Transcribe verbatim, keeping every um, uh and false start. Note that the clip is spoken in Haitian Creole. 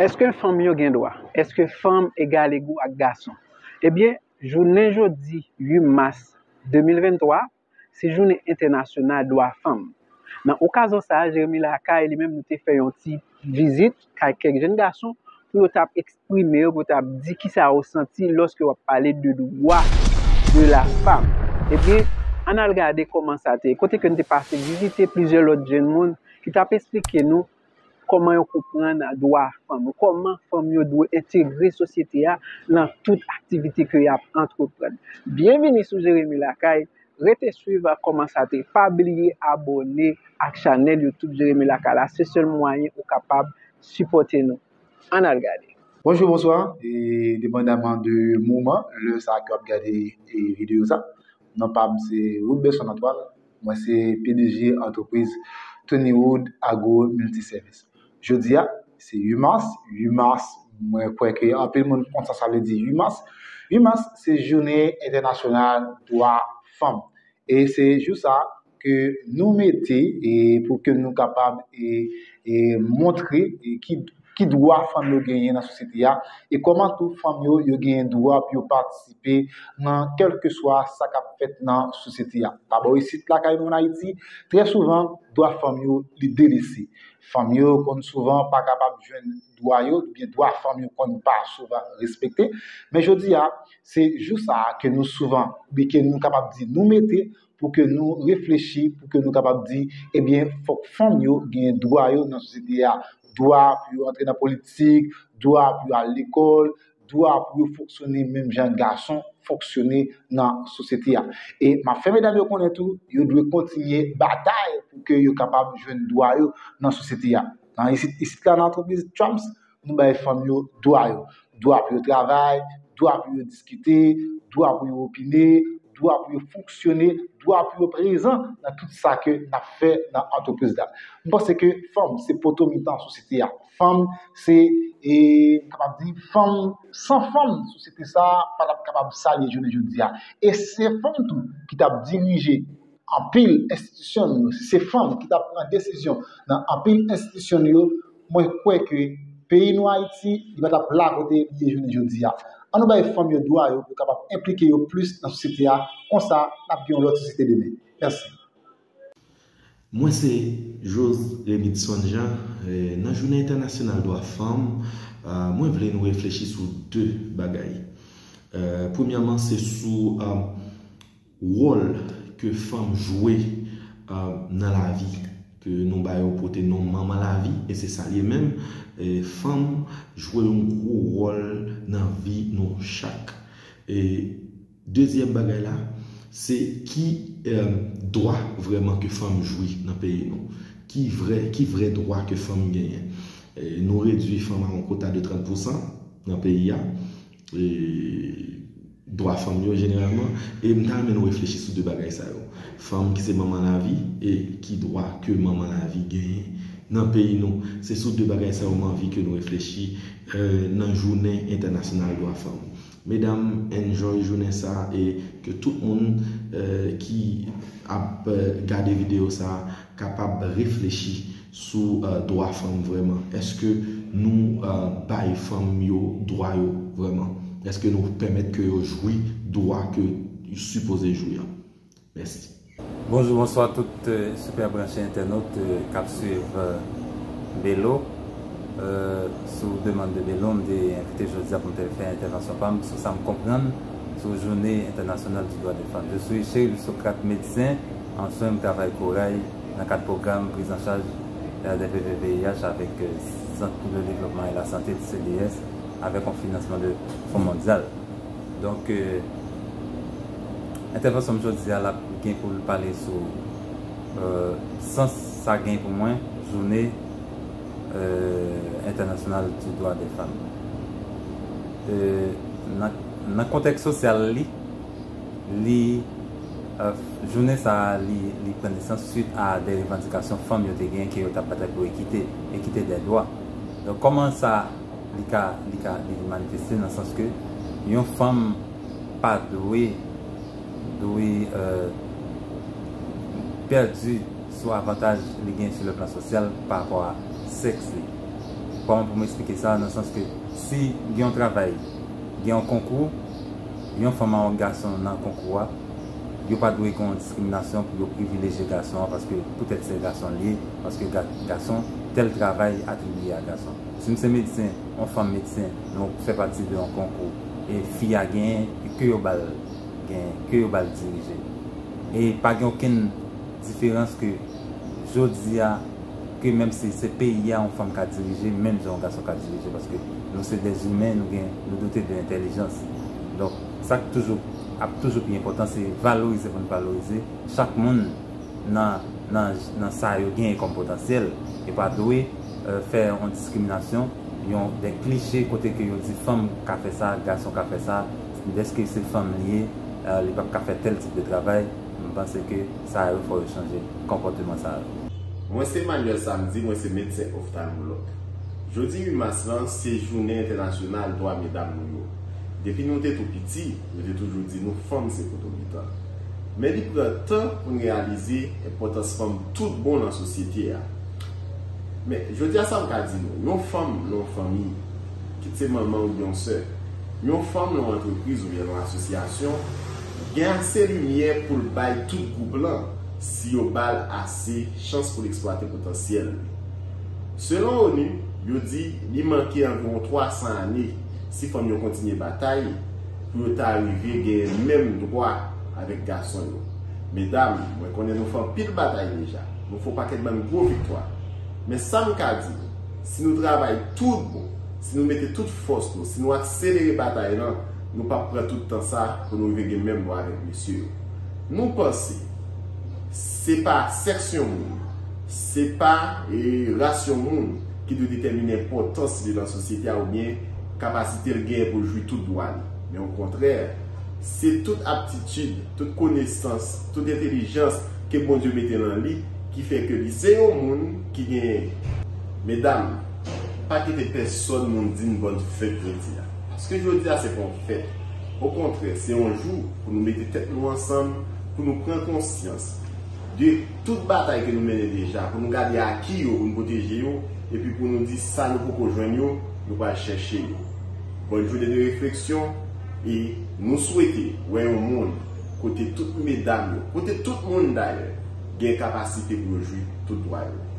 Èske fanm yo gen dwa? Èske fanm egal ego ak gason? Ebyen, jounen jodi uit mas de mil venntwa, se jounen entènasyonal dwa fanm. Nan okazyon sa a, Jeremi Lakay, li menm, nou te fè yon ti vizit kay kèk jèn gason pou yo t ap eksprime yo, pou yo t ap di kisa yo santi lòske w ap pale de dwa de la fanm. Ebyen, ann al gade kòman sa te ye. Kote ke n te pase vizite plizyè lòt jèn moun ki t ap esplike nou kòman yo konprann dwa fanm yo, kòman fanm yo dwe entegre sosyete a nan tout aktivite ke y ap antreprann. Byenvini sou Jeremi Lakay, rete swiv kòman sa te ye. Pa bliye abòne ak chanèl YouTube Jeremi Lakay la, se sèl mwayen ou kapab sipòte nou. Ann al gade. Bonjou, bonswa, e depandaman de moman, lè sa a ke w ap gade, e, videyo sa, non pa m se Woodberson Antoine, mwen se P D G antrepriz Tonywood Agro Multiservice. Jodi a, se uit mas, uit mas, mwen kwè ke anpil moun konn sa sa vle di uit mas. Uit mas, se jounen entènasyonal dwa fanm. E se jou sa ke nou mete, e pou ke nou kapab, e, e montre, e ki, ki dwa fanm yo genyen nan sosyete a, e kòman tou fanm yo, yo genyen dwa pou yo patisipe nan kèlkeswa sa k ap fèt nan sosyete a. Dabò isit lakay nou ann Ayiti, trè souvan, dwa fanm yo, li delese. Fanm yo konn souvan pa kapab jwenn dwa yo, oubyen dwa fanm yo konn pa souvan respekte. Men jodi a, se jou sa a ke nou souvan, oubyen ke nou kapab di nou mete pou ke nou reflechi, pou ke nou kapab di, ebyen, fòk fanm yo gen dwa yo nan sosyete a. Dwa pou yo antre nan politik, dwa pou yo al lekòl, dwa pou yo fonksyone menm jan gason fonksyone nan sosyete a. E m ap fè medam yo konnen tou, yo dwe kontinye batay pou ke yo kapab jwenn dwa yo nan sosyete a. Nan isit, isit la, nan antrepriz Trumps, nou bay fanm yo dwa yo. Dwa pou yo travay, dwa pou yo diskite, dwa pou yo opine, dwa pou yo fonksyone, dwa pou yo prezan nan tout sa ke n ap fè nan antrepriz la. M panse ke fanm se poto mitan sosyete a. Fanm se, e, m kapab di, fanm, san fanm, sosyete sa a pa t ap kapab sa l ye jounen jodi a. E se fanm tou ki t ap dirije anpil enstitisyon nou yo, si se fanm ki t ap pran desizyon nan anpil enstitisyon nou yo, mwen kwè ke peyi nou Ayiti, li pa t ap la kote li ye jounen jodi a. Ann nou bay fanm yo dwa yo pou kapab enplike yo plis nan sosyete a, konsa n ap gen yon lòt sosyete demen. Mèsi. Mwen se Jose Remidson Jean. Eh, nan jounen entènasyonal dwa fanm, ah, mwen vle nou reflechi sou de bagay. Eh, premyèman, se sou, ah, wòl ke fanm jwe, ah, nan lavi, ke nou ba yo pote non manman lavi, e se sa l ye menm. Eh, fanm jwe yon gwo wòl nan vi nou chak. E dezyèm bagay la, se ki, eh, dwa vrèman ke fanm jwi nan peyi nou? Ki vrè, ki vrè dwa ke fanm genyen? Eh, nou redwi fanm a yon kota de trant pousan nan peyi a. E dwa fanm yo jeneralman. E m ta renmen nou reflechi sou de bagay sa yo. Fanm ki se manman lavi e ki dwa ke manman lavi genyen nan peyi nou. Se sou de bagay sa yo m anvi ke nou reflechi, eh, nan jounen entènasyonal dwa fanm. Medam, enjoy jounen sa e ke tout moun, eh, ki ap, eh, gade videyo sa kapab reflechi sou, eh, dwa fanm vrèman. Èske nou, eh, bay fanm yo dwa yo vrèman? Èske nou pèmèt ke yo jwi dwa ke yo sipoze jwi an? Mèsi. Bonjou, bonswa tout, eh, sipè branche entènot, eh, k ap swiv, eh, Belo. Eh, sou demann de Belo, m te envite jodi a pou m te fè entèvansyon pa m sou sa m konprann sou jounen entènasyonal di dwa de fanm. Je suis Cheryl Socrate, médecin en soins, m travay Koray nan kad pwogram priz an chaj R D V V V I H avèk, eh, Sant pou le Devlopman e Lasante, C D S, avèk yon finansman de Fon Mondyal. Donk, eh, entèvansyon m jodi a l ap gen pou l pale sou, eh, sans sa gen pou mwen, jounen, eh, entènasyonal di dwa de fanm. Eh, nan, nan kontèks sosyal li, li, eh, jounen sa a, li, li pran nesans swit a de revandikasyon fanm yo te gen ke yo t ap batay pou ekite, ekite dè dwa. Donk, kòman sa li ka, li ka, li manifeste nan sans ke yon fanm pa dwe, dwe, eh, pèdi sou avantaj li gen sou le plan sosyal pa rapò a sèks li. Kòman pou m eksplike sa? Nan sans ke si gen yon travay, gen yon konkou, yon fanm ak yon gason nan konkou a, yo pa dwe gen yon diskriminasyon pou yo privilejye gason an paske poutèt se gason l ye, paske ga- gason, tèl travay atribiye a gason. Si m se medsen, yon fanm medsen, nou fè pati de yon konkou, e fi a genyen, ke yo ba l genyen, ke yo ba l dirije. E pa gen okenn diferans ke jodi a, ke menm si se peyi a yon fanm ka dirije, menm jan yon gason ka dirije, paske nou se dèzimen, nou gen, nou dote de entèlijans. Donk, sa k toujou, ap toujou pi enpòtan, se valorize pou n valorize chak moun nan, nan, nan sa yo genyen kòm potansyèl. E pa dwe euh, fè yon diskriminasyon, yon de klise kote ke yo di fanm ka fè sa, gason ka fè sa, dèske se fanm li ye, euh, li p ap ka fè tèl tip de travay. M panse ke sa yo fò yo chanje konpòteman sa yo. Mwen se Manuel Samedi, mwen se medsen oftalmològ. Jodi uit mas lan se jounen entènasyonal dwa medam nou yo. Depi nou te tou piti, yo te toujou di nou fanm se potomitan. Men li pran tan pou n reyalize enpòtans fanm tout bon nan sosyete a. Men, jodi a sa m ka di nou, yon fanm nan yon fanmi, kit se manman oubyen yon sè, yon fanm nan yon antrepriz oubyen nan yon asosyasyon, gen ase limyè pou l bay tout gwoup lan si yo ba l ase chans pou l eksplwate potansyèl li. Selon ONU, yo di li manke anviwon twa san ane si fanm yo kontinye batay pou yo ta rive genyen menm dwa avèk gason yo. Medam, mwen konnen nou fè anpil batay deja, nou fè yon pakèt bann gwo viktwa. Men sa m ka di nou, si nou travay tout bon, si nou mete tout fòs nou, si nou akselere batay lan, nou p ap pran tout tan sa pou nou rive gen menm dwa avèk mesye yo. Nou panse se pa sèks yon moun, se pa e, ras yon moun ki dwe detèmine enpòtans li nan sosyete a oubyen kapasite l genyen pou l jwi tout dwa li. Men okontrè, se tout aptitid, tout konesans, tout entèlijans ke Bondye mete nan li ki fè ke li se yon moun ki genyen. Medam, pa kite pèsòn moun di n bòn fèt jodi a. Paske jodi a se pa yon fèt. Okontrè, se yon jou pou nou mete tèt nou ansanm, pou nou pran konsyans de tout batay ke nou mennen deja, pou nou gade aki yo, pou nou pwoteje yo, epi pou nou di sa nou poko jwenn yo, nou pral chèche yo. Bòn jounen de refleksyon, e nou swete wè yon mond kote tout medam yo, kote tout moun dayè, gen kapasite pou yo jwi tout dwa yo.